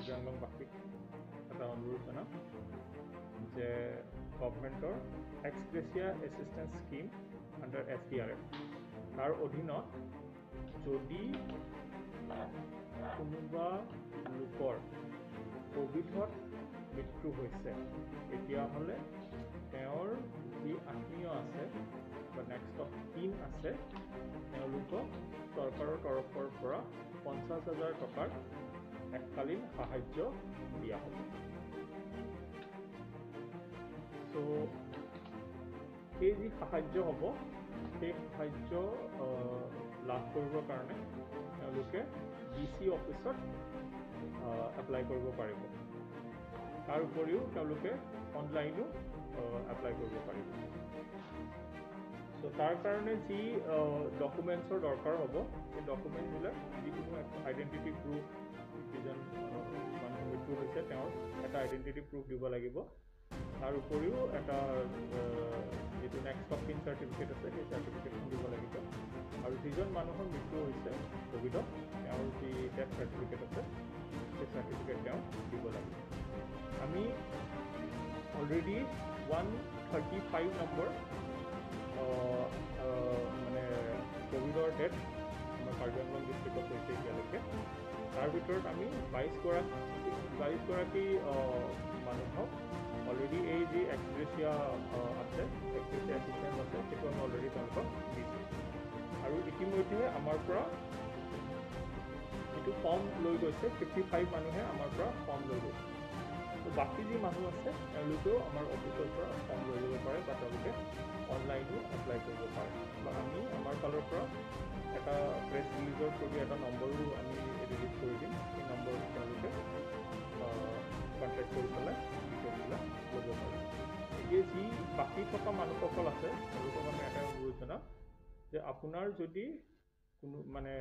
কাৰ্বি আংলংবাসীক এটা অনুৰোধ জনাম যে গভমেণ্টৰ ex gratia assistance scheme under SDRF, তাৰ অধীনত যদি কোনোবা লোকৰ ক'ভিডত মৃত্যু হৈছে, তেতিয়াহ'লে তেওঁৰ যি আত্মীয় আছে বা নেক্সট অফ কিন আছে, তেওঁলোকক চৰকাৰৰ তৰফৰ পৰা 50,000 টকাৰ এককালীন সাহাৰ্য দিয়া হ'ব। চ' সেই যি সাহাৰ্য হ'ব, সেই সাহাৰ্য লাভ কৰিবৰ কাৰণে তেওঁলোকে ডি চি অফিচত এপ্লাই কৰিব পাৰিব। তাৰ উপৰিও তেওঁলোকে অনলাইনো এপ্লাই কৰিব পাৰিব। চ' তাৰ কাৰণে যি ডকুমেণ্টছৰ দৰকাৰ হ'ব, সেই ডকুমেণ্টছবিলাক যিকোনো আইডেণ্টিটি প্ৰুফ, যিজন মানুহ মৃত্যু হৈছে তেওঁৰ এটা আইডেণ্টিটি প্ৰুফ দিব লাগিব। তাৰ উপৰিও এটা যিটো নেক্সট অফ কিন চাৰ্টিফিকেট আছে, সেই চাৰ্টিফিকেটখন দিব লাগিব। আৰু যিজন মানুহৰ মৃত্যু হৈছে ক'ভিডত, তেওঁৰ যি ডেথ চাৰ্টিফিকেট আছে, সেই চাৰ্টিফিকেট তেওঁ দিব লাগিব। আমি অলৰেডি 135 নম্বৰ মানে ক'ভিডৰ ডেথ আমাৰ কাৰ্বি আংলং ডিষ্ট্ৰিক্টত হৈছে এতিয়ালৈকে। তাৰ ভিতৰত আমি 22গৰাকী মানুহক অলৰেডি এই যি এক্সগ্ৰেছিয়া আছে, এক্সগ্ৰেছিয়া এছিষ্টেঞ্চ আছে, সেইটো আমি অলৰেডি তেওঁলোকক দিছোঁ। আৰু ইতিমধ্যে আমাৰ পৰা যিটো ফৰ্ম লৈ গৈছে, 55 মানুহে আমাৰ পৰা ফৰ্ম লৈ গৈছে। ত' বাকী যি মানুহ আছে, তেওঁলোকেও আমাৰ অফিচৰ পৰা ফৰ্ম লৈ যাব পাৰে বা তেওঁলোকে অনলাইনো এপ্লাই কৰিব পাৰে। বা আমি আমাৰ ফালৰ পৰা এটা প্ৰেছ ৰিলিজৰ থ্ৰুদি এটা নম্বৰো আমি ৰিলিজ কৰি দিম। সেই নম্বৰত তেওঁলোকে কণ্টেক্ট কৰি পেলাই ডিটেইলছবিলাক ল'ব পাৰিব। এতিয়া যি বাকী থকা মানুহসকল আছে, তেওঁলোকক আমি এটাই অনুৰোধ জনাম যে আপোনাৰ যদি কোনো মানে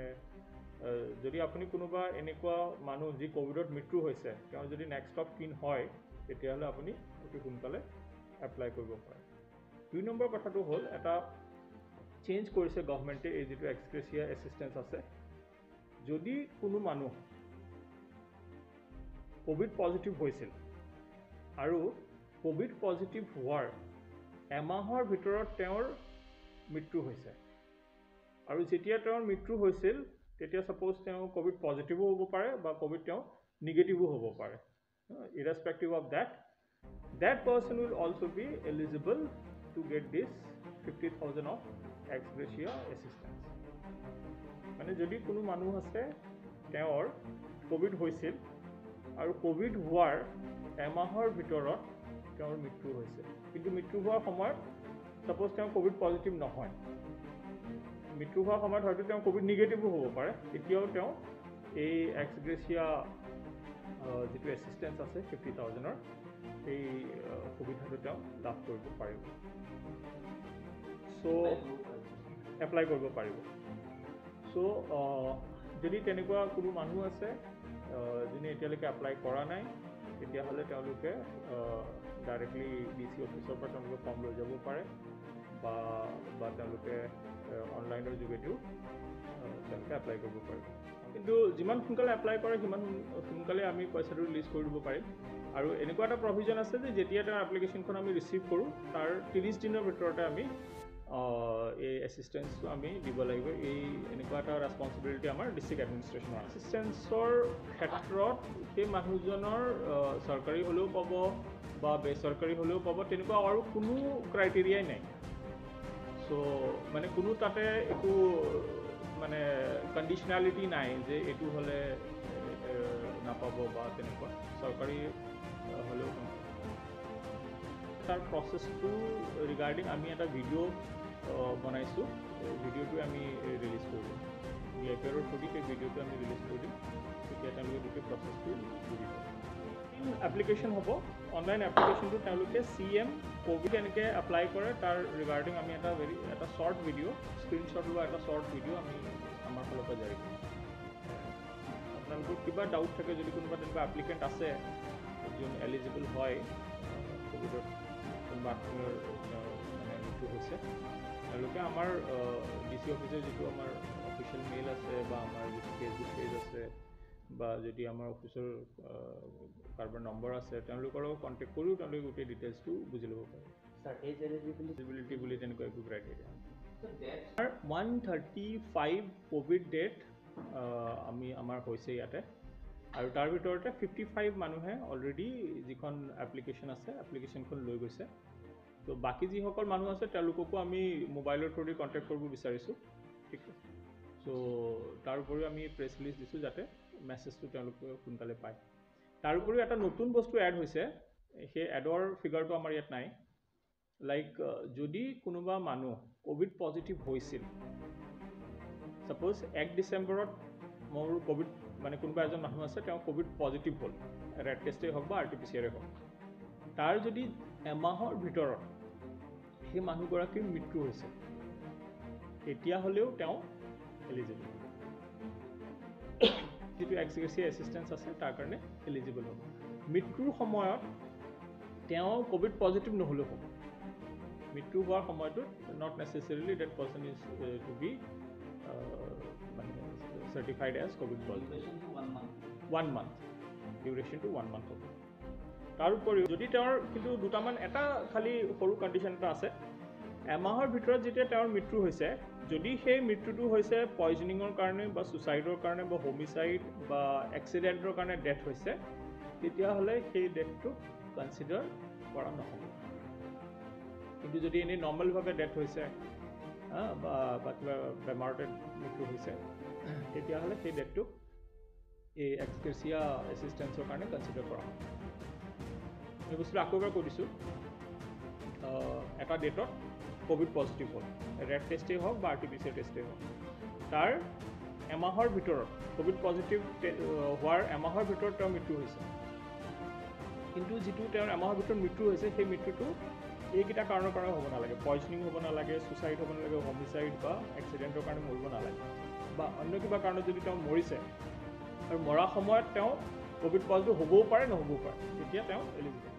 যদি আপুনি কোনোবা এনেকুৱা মানুহ যি ক'ভিডত মৃত্যু হৈছে, তেওঁৰ যদি নেক্সট অফ কিন হয়, তেতিয়াহ'লে আপুনি অতি সোনকালে এপ্লাই কৰিব পাৰে। 2 নম্বৰ কথাটো হ'ল, এটা চেঞ্জ কৰিছে গভমেণ্টে এই যিটো এক্সগ্ৰেছিয়া এছিষ্টেঞ্চ আছে। যদি কোনো মানুহ ক'ভিড পজিটিভ হৈছিল আৰু ক'ভিড পজিটিভ হোৱাৰ এমাহৰ ভিতৰত তেওঁৰ মৃত্যু হৈছে, আৰু যেতিয়া তেওঁৰ মৃত্যু হৈছিল তেতিয়া ছাপ'জ তেওঁ ক'ভিড পজিটিভো হ'ব পাৰে বা ক'ভিড তেওঁ নিগেটিভো হ'ব পাৰে, irrespective of that, that person will also be eligible to get this 50,000 of ex gratia assistance. মানে যদি কোনো মানুহ আছে, তেওঁৰ ক'ভিড হৈছিল আৰু ক'ভিড হোৱাৰ এমাহৰ ভিতৰত তেওঁৰ মৃত্যু হৈছে, কিন্তু মৃত্যু হোৱাৰ সময়ত ছাপ'জ তেওঁ ক'ভিড পজিটিভ নহয়, মৃত্যু হোৱাৰ সময়ত হয়তো তেওঁ ক'ভিড নিগেটিভো হ'ব পাৰে, তেতিয়াও তেওঁ এই এক্সগ্ৰেছিয়া যিটো এছিষ্টেঞ্চ আছে 50,000ৰ, সেই সুবিধাটো তেওঁ লাভ কৰিব পাৰিব। চ' এপ্লাই কৰিব পাৰিব। চ' যদি তেনেকুৱা কোনো মানুহ আছে যোনে এতিয়ালৈকে এপ্লাই কৰা নাই, তেতিয়াহ'লে তেওঁলোকে ডাইৰেক্টলি ডি চি অফিচৰ পৰা তেওঁলোকে ফৰ্ম লৈ যাব পাৰে বা তেওঁলোকে অনলাইনৰ যোগেদিও তেওঁলোকে এপ্লাই কৰিব পাৰিব। কিন্তু যিমান সোনকালে এপ্লাই কৰে, সিমান সোনকালে আমি পইচাটো ৰিলিজ কৰি দিব পাৰিম। আৰু এনেকুৱা এটা প্ৰভিজন আছে যে যেতিয়া তেওঁৰ এপ্লিকেশ্যনখন আমি ৰিচিভ কৰোঁ, তাৰ 30 দিনৰ ভিতৰতে আমি এই এছিষ্টেঞ্চটো আমি দিব লাগিব। এই এনেকুৱা এটা ৰেচপনচিবিলিটি আমাৰ ডিষ্ট্ৰিক্ট এডমিনিষ্ট্ৰেশ্যনৰ। এছিষ্টেঞ্চৰ ক্ষেত্ৰত সেই মানুহজনৰ চৰকাৰী হ'লেও পাব বা বেচৰকাৰী হ'লেও পাব, তেনেকুৱা আৰু কোনো ক্ৰাইটেৰিয়াই নাই। চ' মানে কোনো তাতে একো মানে কণ্ডিশ্যনেলিটি নাই যে এইটো হ'লে নাপাব বা তেনেকুৱা, চৰকাৰী হ'লেও। তাৰ প্ৰচেছটো ৰিগাৰ্ডিং আমি এটা ভিডিঅ' বনাইছোঁ, ভিডিঅ'টো আমি ৰিলিজ কৰি দিম। ডি আই পি আৰৰ থ্ৰুদি সেই ভিডিঅ'টো আমি ৰিলিজ কৰি দিম, তেতিয়া তেওঁলোকে গোটেই প্ৰচেছটো বুজি পাব। এপ্লিকেশ্যন হ'ব, অনলাইন এপ্লিকেশ্যনটো তেওঁলোকে চি এম ক'ভিড কেনেকৈ এপ্লাই কৰে তাৰ ৰিগাৰ্ডিং আমি এটা শ্বৰ্ট ভিডিঅ', স্ক্ৰীনশ্বট লোৱা এটা শ্বৰ্ট ভিডিঅ' আমি আমাৰ ফালৰ পৰা জাৰি কৰিম। আপোনালোকৰ কিবা ডাউট থাকে, যদি কোনোবা তেনেকুৱা এপ্লিকেণ্ট আছে যোন এলিজিবল হয়, ক'ভিডত কোনোবা আত্মীয়ৰ মানে মৃত্যু হৈছে, তেওঁলোকে আমাৰ ডি চি অফিচৰ যিটো আমাৰ অফিচিয়েল মেইল আছে বা আমাৰ যিটো ফেচবুক পেজ আছে, বা যদি আমাৰ অফিচৰ কাৰোবাৰ নম্বৰ আছে, তেওঁলোকৰ লগত কণ্টেক্ট কৰিও তেওঁলোকে গোটেই ডিটেইলছটো বুজি ল'ব পাৰে। Sir, age eligibility? Eligibility বুলি তেনেকুৱা একো criteria. Sir, death 135 Covid death আমি আমাৰ হৈছে ইয়াতে আৰু তাৰ ভিতৰতে 55 মানুহে অলৰেডি যিখন এপ্লিকেশ্যন আছে, এপ্লিকেশ্যনখন লৈ গৈছে। ত' বাকী যিসকল মানুহ আছে, তেওঁলোককো আমি মোবাইলৰ থ্ৰুদি কণ্টেক্ট কৰিব বিচাৰিছোঁ, ঠিক আছে? চ' তাৰ উপৰিও আমি প্ৰেছ ৰিলিজ দিছোঁ যাতে মেছেজটো তেওঁলোকে সোনকালে পায়। তাৰ উপৰিও এটা নতুন বস্তু এড হৈছে, সেই এডৰ ফিগাৰটো আমাৰ ইয়াত নাই। লাইক যদি কোনোবা মানুহ ক'ভিড পজিটিভ হৈছিল, ছাপ'জ 1 ডিচেম্বৰত মোৰ ক'ভিড, মানে কোনোবা এজন মানুহ আছে, তেওঁ ক'ভিড পজিটিভ হ'ল, ৰেট টেষ্টেই হওক বা আৰটিপিচিআৰেই হওক, তাৰ যদি এমাহৰ ভিতৰত সেই মানুহগৰাকীৰ মৃত্যু হৈছে, তেতিয়াহ'লেও তেওঁ এলিজিবল, যিটো এক্স গ্ৰেচিয়া এছিষ্টেঞ্চ আছে তাৰ কাৰণে এলিজিবল হ'ব। মৃত্যুৰ সময়ত তেওঁ ক'ভিড পজিটিভ নহ'লেও হ'ব। মৃত্যু হোৱাৰ সময়টোত not necessarily that person is to be মানে certified as Covid positive. Duration to one month. One month, ডিউৰেশ্যনটো one month হ'ব। তাৰ উপৰিও যদি তেওঁৰ কিন্তু দুটামান এটা খালি সৰু কণ্ডিশ্যন এটা আছে। এমাহৰ ভিতৰত যেতিয়া তেওঁৰ মৃত্যু হৈছে, যদি সেই মৃত্যুটো হৈছে পয়জনিঙৰ কাৰণে বা ছুচাইডৰ কাৰণে বা হোমিচাইড বা এক্সিডেণ্টৰ কাৰণে ডেথ হৈছে, তেতিয়াহ'লে সেই ডেথটো কনচিডাৰ কৰা নহ'ব। কিন্তু যদি এনেই নৰ্মেলভাৱে ডেথ হৈছে বা কিবা বেমাৰতে মৃত্যু হৈছে, তেতিয়াহ'লে সেই ডেথটোক এই এক্সগ্ৰেচিয়া এছিষ্টেঞ্চৰ কাৰণে কনচিডাৰ কৰা হ'ব। এই বস্তুটো আকৌ এবাৰ কৈ দিছোঁ। এটা ডেটত ক'ভিড পজিটিভ হ'ল, ৰেট টেষ্টেই হওক বা আৰটিপিচিআৰ টেষ্টেই হওক, তাৰ এমাহৰ ভিতৰত, ক'ভিড পজিটিভ হোৱাৰ এমাহৰ ভিতৰত তেওঁৰ মৃত্যু হৈছে। কিন্তু যিটো তেওঁৰ এমাহৰ ভিতৰত মৃত্যু হৈছে, সেই মৃত্যুটো এইকেইটা কাৰণৰ কাৰণে হ'ব নালাগে। পয়জনিং হ'ব নালাগে, ছুচাইড হ'ব নালাগে, হোমিচাইড বা এক্সিডেণ্টৰ কাৰণে মৰিব নালাগে। বা অন্য কিবা কাৰণত যদি তেওঁ মৰিছে আৰু মৰা সময়ত তেওঁ ক'ভিড পজিটিভ হ'বও পাৰে, নহ'বও পাৰে, তেতিয়া তেওঁ এলিজিবল।